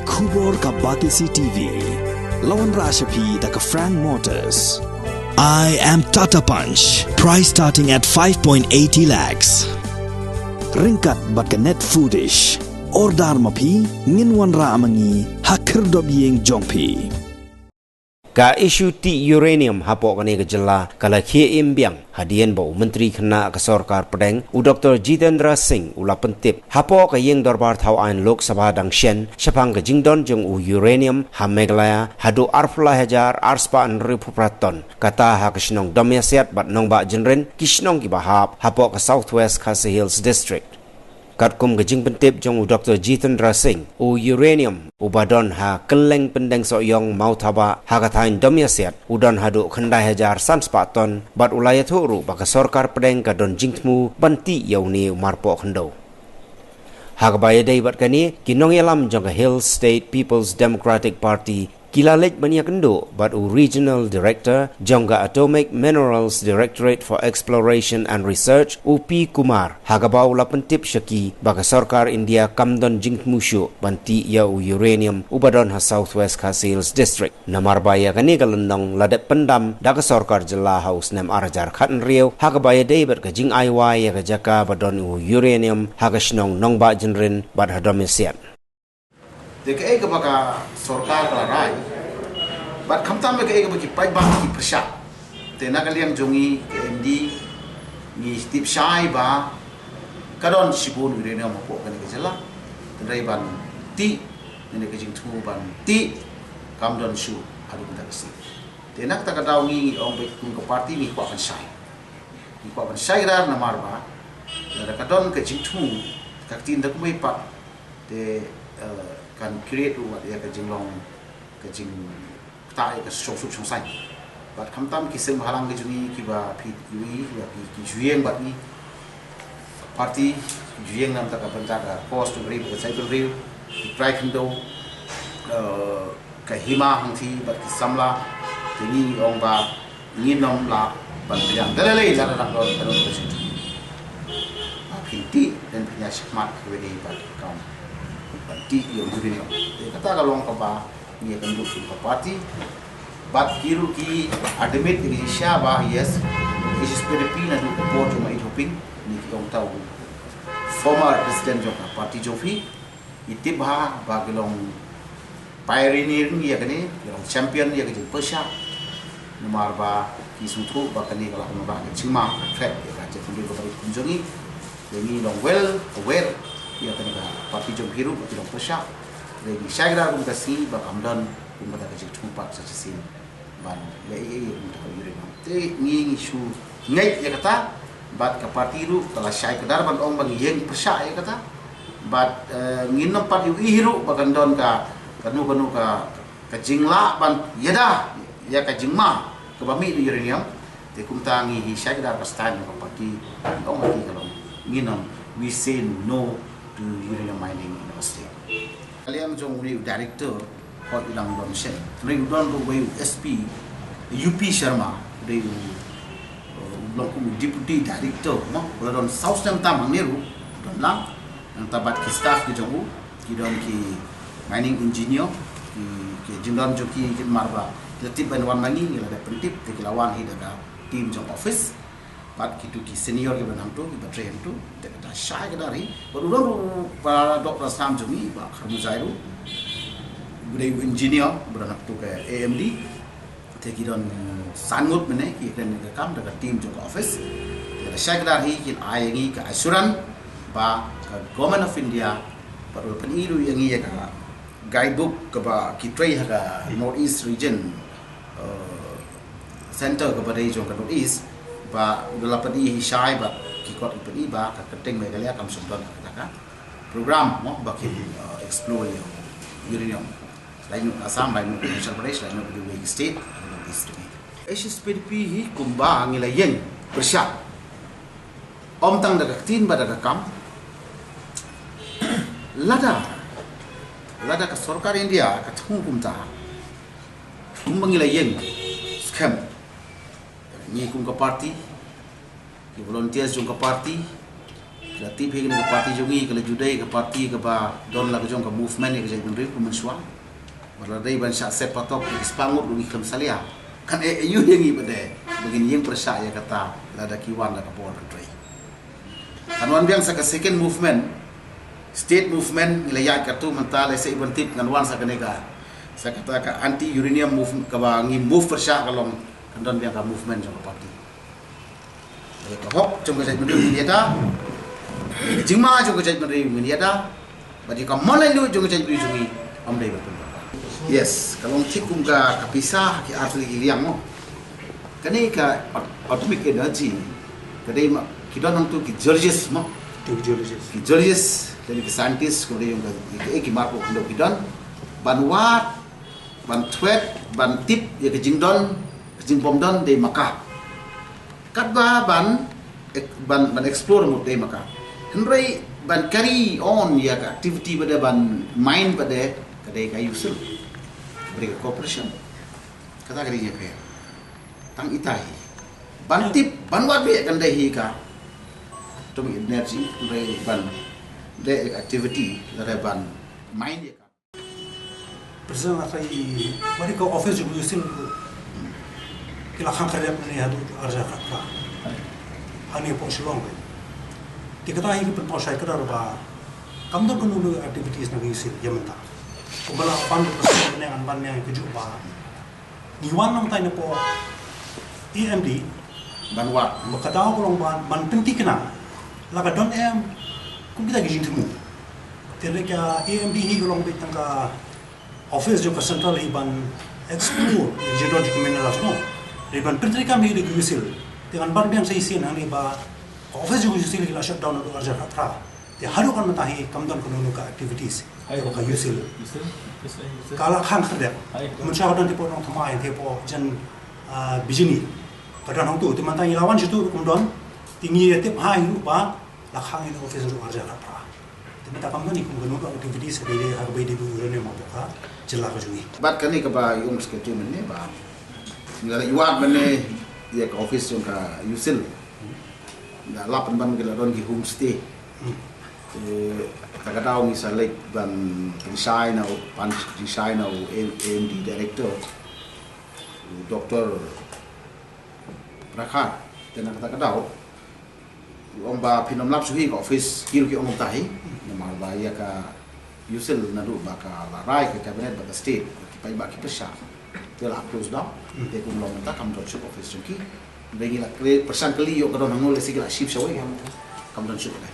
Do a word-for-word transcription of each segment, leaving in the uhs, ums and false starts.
Khubor ka Batesi T V. La wanrah sha phi da ka Frank Motors. I am Tata Punch. Price starting at five point eighty lakhs. Ryngkat bad ka Net Foodish. Order ma phi, ngin wanrah ma ngi ha khyrdop ïing jong phi. Ka issue tih uranium hapoh kane ka jylla ka la khie im biang hadien ba u Myntri Khynnah ka Sorkar Pdeng, u Doctor Jitendra Singh, u la pyntip hapoh ka Ïing Dorbar Thaw Aiñ Lok Sabha dang shen shaphang ka jingdon jong u uranium ha Meghalaya haduh arphew lai hajar arspah hynriewphew phra ton, kata ha ka shnong Domiasiat bad Nongbah Jynrin, ki shnong kiba hap hapoh ka South West Khasi Hills District. Katkum ka jingpyntip jong u Doctor Jitendra Singh, u uranium uba don ha kylleng pyndeng Sohiong Mawthabah ha ka thaiñ Domiasiat u don haduh khyndai hajar san spah ton, bad u la ïathuh ruh ba ka Sorkar Pdeng ka don jingthmu ban tih ïa une u marpoh khyndew. Ha kaba ïadei bad kane, ki nongïalam jong ka Hill State People's Democratic Party ki la leit ban ïakynduh bad u Regional Director jong ka Atomic Minerals Directorate for Exploration and Research, u P Kumar, ha kaba u la pyntip sha ki ba ka Sorkar India kam don jingthmu shuh ban tih ïa u uranium uba don ha South West Khasi Hills District. Namar ba ïa kane ka lynnong la dep pyndam da ka Sorkar Jylla ha u snem ar hajar khathynriew ha kaba ïadei bad ka jingai wai ïa ka jaka ba don u uranium ha ka shnong Nongbah Jynrin bad ha Domiasiat. Te kaei kaba ka sorkar ka la rai, bad khamtam kaei kaba ki paidbah ki pyrshah. Te na ka liang jong ngi ka M D, ngi tip shai ba ka don shibun uranium hapoh kane ka jylla. Hynrei ban tih, ne ka jingthmu ban tih, kam don shuh haduh mynta ka sngi. Te na kata ka daw ngi, ngi ong ba kum ka party ngi kwah ban shai. Ngi kwah ban shai kdar namar ba lada ka don ka jingthmu, ka ktien da kumwei pat, te, eh, kan create ruh wat ïa ka jinglong, ka jingktah ïa ka shongsuk shongsaiñ. Bad khamtam ki seng bhalang ka jong ngi kiba phi ïohi, kiba phi, ki ju ïeng bad ngi. Party ki ju ïeng na ka bynta ka cause jong ka ri bad ka jaitbynriew, ki trai khyndew, eh, ka hima hangthie bad ki samla, te ngi ong ba ngin ym lah ban pdiang da lei lei lada dang don ka don ka jingthoh. Ba phin tih, dang phin ïa shakmat kawei de bad ka kam ban tih ïa u uranium. Te kata ka long kaba ngi ïakynduh kum ka party. Bad ki ruh ki admit ïa ki shisha ba, yes, H S P D P naduh ka por jong u Mahathir Thaw Ping, ne ki ong tau former president jong ka party jong phi. Ngi tip bha ba ki long pioneer ïa kane, ki long champion ïa ka jingpyrshah. Namar ba ki sngewthuh ba kane ka la wanrah ka jingma, ka threat ïa ka jaitbynriew kaba rit kum jong ngi. Te ngi long well aware ïa kane ka party jong phi ruh ba ki long pyrshah. Te ngi shai kdar kum ka sngi ba kam don kum kata ka jingthmu pat sa shisien ban leh ei ei ïa kata ka uranium. Te ngi, ngi shu ngeit ïa kata, bad ka party ruh ka la shai kdar ban ong ba ngi ïeng pyrshah ïa kata. Bad, eh, ngin ym pat ïohi hi ruh ba kan don ka, kano kano ka, ka jinglah ban ïada ïa ka jingma kaba mih na uranium. Te kumta ngi hi shai kdar ka stand ka party, ngi ong ha ki ka long, ngin ym, we say no to uranium mining in our state. Ka liang jong une u director, hooid u dang don shen. Hynrei u don ruh uwei u S P, U P Sharma, u dei u, uh, u long kum u deputy director, mo, u la don saw snem tam hangne ruh, u don lang. Nangta bad ki staff ki jong u, ki don ki mining engineer, ki, ki jingdon jong ki, ki mar ba ki la tip ban wan ma ngi, ngi la dep pyntip, te ki la wan hi da ka team jong office. Bad kitu ki senior kiba nangtu, kiba trei hangtu, te kata shai kdar hi. Bad u don ruh para doh para snam jong ngi, Bah Kharmuzai ruh, uba dei u engineer, uba don hangtu ka A M D. Te ki don san ngut mynne, ki kren ka kam da ka team jong ka office. Te kata shai kdar hi, kin ai ïa ngi ka assurance ba ka Government of India bad u la pyni ruh ïa ngi ïa ka guidebook kaba ki trei ha ka North East region, uh, center kaba dei jong ka North East, ba u la pyni hi shai bad ki kot ki pyni ba ka kyrteng Meghalaya kam shym don ha kata ka program, mo, ba kin, uh, explore ïa uranium. Lai noh Assam, lai noh Himachal Pradesh, lai noh kiwei ki state, North East jong ngi. H S P D P hi kumba ngi la ïeng pyrshah. Ym tang da ka ktien bad da ka kam. Lada, lada ka sorkar India ka thmu kumta, kumba ngi la ïeng skhem, ngi kum ka party, ki volunteers jong ka party, La tip hi kane ka party jong ngi ka la ju dei ka party kaba don la ka jong ka movement ïa ka jaitbynriew kumne shuwa. Ba la dei ban shah set patok ïa ki spah ngut ruh ngi khlem salia. Kan eh aïu ïa ngi pat de ba ngin ïeng pyrshah ïa kata lada ki wan da ka bor ka trei. Kan wan biang sa ka second movement, state movement, ngi la ïaid katto mynta, lehse i ban tip ngan wan sa kane ka, sa kata ka anti uranium movement kaba ngi move pyrshah ka long, kan don biang ka movement jong ka party. Ka hok jong ka jaitbynriew ngin ïada, ka jingma jong ka jaitbynriew ngin ïada, bad ïa ka mon laitluid jong ka jaitbynriew jong ngi ym dei ban pynpaw. Yes, ka long thik kum ka, ka pisa ha ki artylli ki liang mo. Kane ka at-, atomic energy ka dei ma, ki don hangto ki geologist mo. Ki geologist. Ki geologist, lane ki scientist, kumba dei ong ka, ki, ki markhyndew ki don ban wad, ban thwet, ban tip ïa ka jingdon, ka jingbym don dei ma ka. Katba ban ek-, ban, ban explore mut dei ma ka. Hynrei ban carry on ïa ka activity pat de, ban mine pat de, ka dei ka UCIL. Ka dei ka corporation. Kata ka dei ïa ka. Tang ita hi. Ban tip, ban wad beit kan dei hi ka atomic energy, hynrei ban dei activity, lada ban mine ïa ka. President, nga khlem, ba dei ka office jong ka UCIL ki la khang khyrdep ne haduh arhajar khatphra. Hangne hapoh Shillong. Te kata hi ka pynpaw shai kdar ba kam don kano kano activities na ka UCIL ïa mynta. Kumba la ban ka president ne ngan ban ïa ka juh ba ngi wan nangtai napoh AMD ban wad. Ba ka daw ka long ban, ban pynthikna la ka don em kum kita ki jingthmu. Te lei ka AMD hi ka long beit tang ka office jong ka central hi ban explore ïa ka jingdon jong ka minerals mo. Lei ban pyntreikam hi da ka UCIL. Te ngan ban biang sa shisien hangne ba ka office jong ka UCIL hi la shutdown haduh arhajar khatphra. Te haduh kane mynta hi kam don kano kano ka activities. Hai, ka UCIL. UCIL, UCIL, UCIL. Ka la khang khyrdep. Hai, ka. Mynshwa ka don te hapoh Nongthymmai, te hapoh jan, ah, Bijni. Ka don hangto, te mynta ngi la wan shato ruh kam don. Te ngi ïa tip hi ruh ba la khang ïa ka office ruh arhajar khatphra. Te mynta kam don hi kum kano kano ka activities, dei dei ha kaba ïadei bad uranium hapoh ka jylla ka jong ngi. Bad kane kaba i ong secretary mynne ba ngi la ïa wad mynne ïa ka office jong ka UCIL. Nga lap pynban ki la don ki homestay. Hmm. Eh, kata ka daw ngi sa leit ban pynshai na u, pan pynshai na u A-, AMD director, u Doktor Prakhar. Te na kata ka daw u ong ba phin ym lap shuh hi ka office, ki ruh ki ong kumta hi. Namar ba ïa ka UCIL naduh ba ka la rai ka cabinet bad ka state, ki paidbah ki pyrshah. Te la close down. Hmm. Te kum long mynta kam don shuh office jong ki. Hynrei ngi la kylli, pyrshang kylli ïoh ka don hangno, lehse ki la shift shawei. Kam don shuh ne.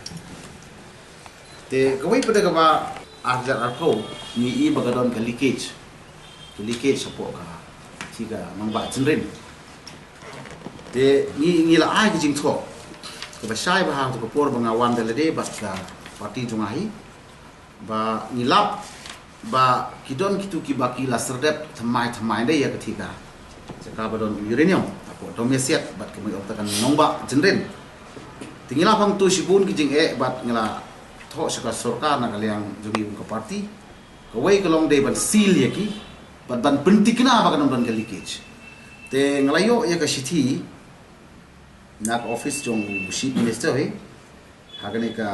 Te kawei pat de kaba arhajar arphew ngi i ba ka don ka leakage. Ka leakage hapoh ka, shi ka nongbah Jynrin. Te ngi, ngi la ai ka jingthoh kaba shai bha ha kato ka por ba nga wan da lade bad ka party jong nga hi. Ba ngi lap ba ki don kito kiba ki la serdep thymmai thymmai de ïa ka thika jaka ba don uranium hapoh Domiasiat bad kumba ong ta ka nongbah Jynrin. Te ngi lap hangto shibun ki jingeh bad ngi la thoh sha ka sorkar na ka liang jong ngi kum ka party. Kawei ka long dei ban seal ïa ki bad ban pynthikna ba kan ym don ka leakage. Te nga la ïoh ïa ka shithi na ka office jong u Chief Minister hi ha kane ka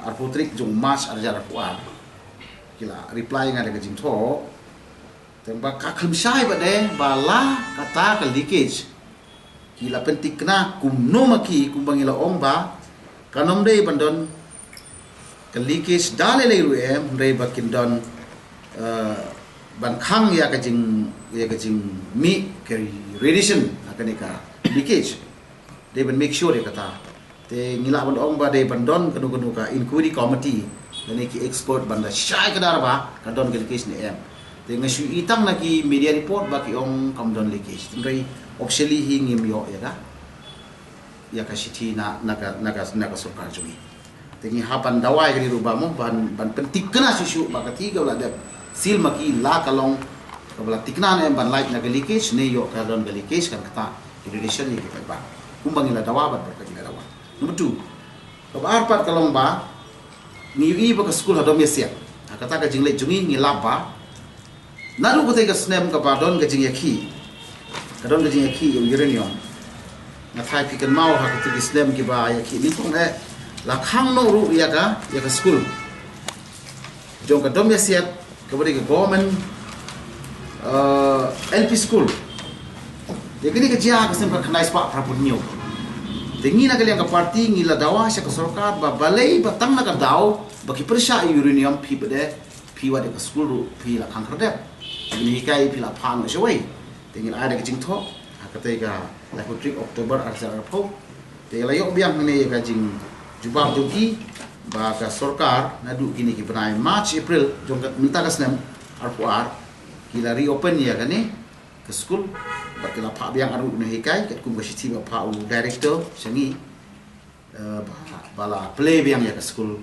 arphew tarik jong March arhajar arphew ar. Ki la reply nga da ka jingthoh. Te ba ka khlem shai pat de ba la kata ka leakage ki la pynthikna kumno ma ki, kumba ngi la ong ba kan ym dei ban don ka leakage da lei lei ruh em, hynrei ba kin don, eh, ban khang ïa ka jing, ïa ka jingmih ka radiation ha kane ka leakage. Dei ban make sure ïa kata. Te ngi lah ban ong ba dei ban don kano kano ka inquiry committee lane ki expert ban da shai kdar ba ka don ka leakage ne em. Te nga shu i tang na ki media report ba ki ong kam don leakage. Hynrei officially hi ngim ïoh ïa ka, ïa ka shithi na, na ka, na ka, na ka sorkar jong ngi. Te ngi hap ban dawa ïa kane ruh ba mo ban, ban pynthikna shuh shuh ba ka thika ba la dep seal ma ki la ka long kaba la thikna ne em ban lait na ka leakage ne ïoh ka don ka leakage, kan kata ki radiation ïa ki paidbah. Kumba ngi la dawa bad ba ka ngi la dawa. Number two, kaba ar pat ka long ba ngi ïohi ba ka skul ha Domiasiat, ha kata ka jingleit jong ngi ngi lap ba naduh katei ka snem kaba don ka jingïakhih, ka don ka jingïakhih ïa u uranium. Nga tharai phi kynmaw ha katei ki snem kiba ïakhih nyngkong eh, La khang noh ruh ïa ka, ïa ka skul jong ka Dom Ïasiat, kaba dei ka government, eh, L P school. Ïa kane ka jia ha ka snem khatkhyndai spah phra phew hynñiew. Te ngi na ka liang ka party ngi la dawa sha ka sorkar ba balei ba tang na ka daw ba ki pyrshah ïa uranium phi bad phi wad ïa ka skul ruh phi la khang khyrdep. Te ngi hikai phi la phah noh shawei. Te ngi la ai da ka jingthoh ha katei ka laiphew tarik October ar hajar arphew. Te la ïoh biang hangne ïa ka jingjubab jong ki ba ka sorkar naduh kine ki bnai March, April jong ka mynta ka snem arphew ar ki la reopen ïa kane ka skul. Bad ki la phah biang arngut u nonghikai katkum ka shithi ba phah u director sha ngi, eh, ba, ba la plie biang ïa ka skul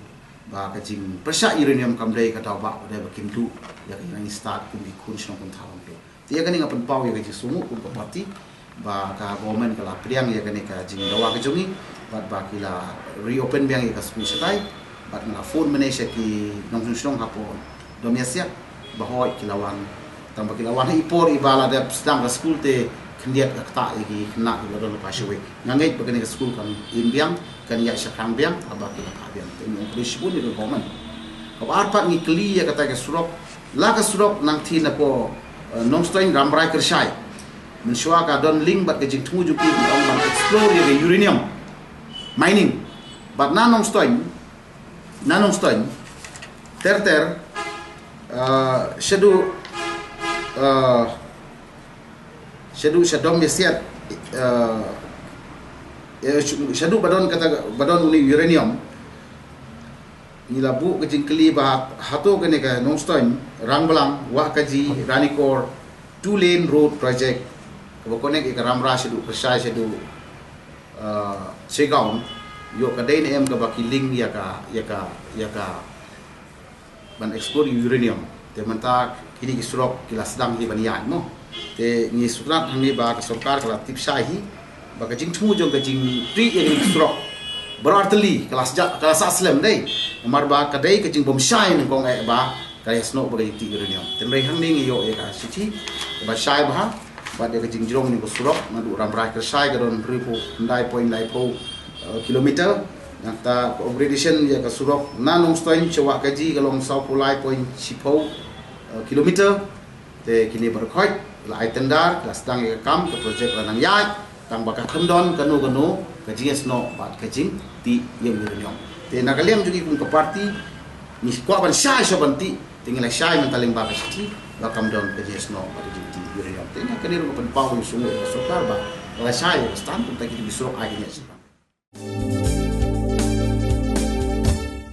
ba ka jingpyrshah uranium kam dei ka daw ba, ba dei ba kin duh ïa ka ïing stad kum ki khun shnong khun thaw. Te ïa kane nga pynpaw ïa ka jingsngewnguh kum ka party ba ka government ka la pdiang ïa kane ka jingdawa ka jong ngi bad ba ki la reopen biang ïa ka skul shatai. Bad nga la phone mynne sha ki nongshong shnong hapoh Dom Ïasiat ba hooid ki la wan, tang ba ki la wan ha i por i ba la dep sdang ka skul te khyndiat ka ktah ïa ki khynnah ki ba don lypa shawei. Nga ngeit ba kane ka skul kan im biang, kan ïaid shaphrang biang haba ki la phah biang. Te ngi ong khublei shibun ïa ka government. Kaba ar pat ngi kylli ïa katai ka surok, la ka surok nangtei napoh, eh, Nongstoiñ Rambrai Kyrshai. Mynshuwa ka don link bad ka jingthmu jong ki ban ong ban explore ïa ka uranium mining. Bad na Nongstoiñ, na Nongstoiñ ter ter, eh, shaduh, eh, shaduh sha Dom Ïasiat, eh, eh, shaduh ba don kata, ba don une uranium. Ngi la buh ka jingkylli ba hato kane ka Nongstoiñ, Rangblang, Wahkaji, Ranikor, two lane road project kaba connect ïa ka Rambrai shaduh Kyrshai shaduh, uh, Segaon, ïoh ka dei ne em kaba ki link ïa ka, ïa ka, ïa ka ban explore uranium. Te mynta kine ki surok ki la sdang hi ban ïaid mo. Te ngi sngewthuh hangne ba ka sorkar ka la tip shai hi ba ka jingthmu jong ka jingtrei ïa kine ki surok baroh artylli ka la sah, ka la sah slem dei. Namar ba ka dei ka jingbymshai nyngkong eh ba ka ïasnoh ba ka jingtrei uranium. Te hynrei hangne ngi ïoh ïa ka shithi ba shai bha. Bad ïa ka jingjrong ïa ka surok naduh Rambrai Kyrshai ka don hynriewphew khyndai point laiphew, eh, kilometer. Nangta ka upgradation ïa ka surok na Nongstoiñ sha Wahkaji ka long sawphew lai point shiphew, eh, kilometer. Te kine baroh khoit la ai tender, la sdang ïa ka kam, ka project la nang ïaid. Tang ba ka khlem don kano kano ka jingïasnoh bad ka jingtih ïa u uranium. Te na ka liang jong ngi kum ka party ngi kwah ban shai sha ban tih. Te ngi la shai mynta lyngba ka shithi ba kam don ka jingïasnoh bad ka jingtih ïa u uranium. Te na kane ruh nga pynpaw ïa u sngewbha ïa ka sorkar ba la shai ïa ka stand kumta ki surok ai ki ïa